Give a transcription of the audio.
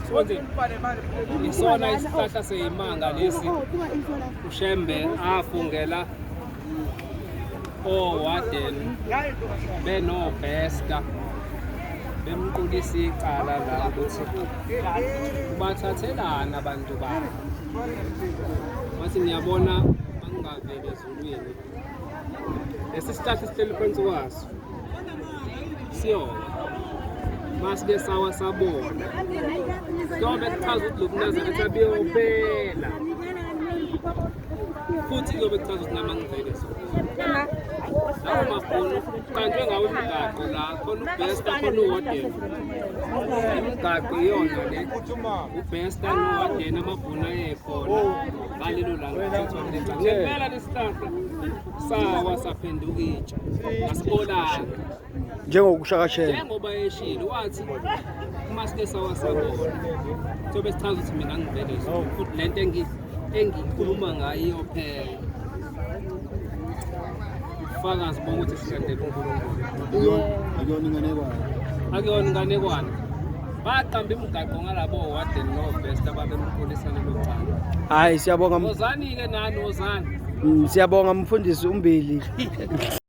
Sikwenzeni? Isona isihlahla seyimanga lesi uShembe afungela owarden benoBester bemqulisa icala la ukuthi ubathathelana abantu babo. Wathi ngiyabona bangaveli ezulwini. Lesi sihlahla sihleli phansi kwaso siyowa masike sawa sabona kuyobe kuchaza ukuthi lokhu Nazaretha buyophela futhi kuyobe kuchaza ukuthi nama ngivele so lawo mabhunu kanjwe ngawo imigaqo la khona ubesta khona uwarden imigaqo iyona le ubesta nowarden amabhunu ayekhona ngalelo langa kuthethwa kuleli cala ngempela lesihlahla sawa saphenduka itshe asibolanga Njengokushakashela. Njengoba eshilo wathi uma sike sawa sabona sobe sichaza ukuthi mina ngivele izulu futhi lento engikhuluma ngayo iyophela. Ubufakazi bokuthi silandela uNkulunkulu. Akuyona inganekwane. Akuyona inganekwane. Baqamba imigaqo ngalabo warden no-best ababemkhulisa lelo cala. Hayi siyabonga. Wozani-ke nani wozani. Siyabonga mfundisi uMbili.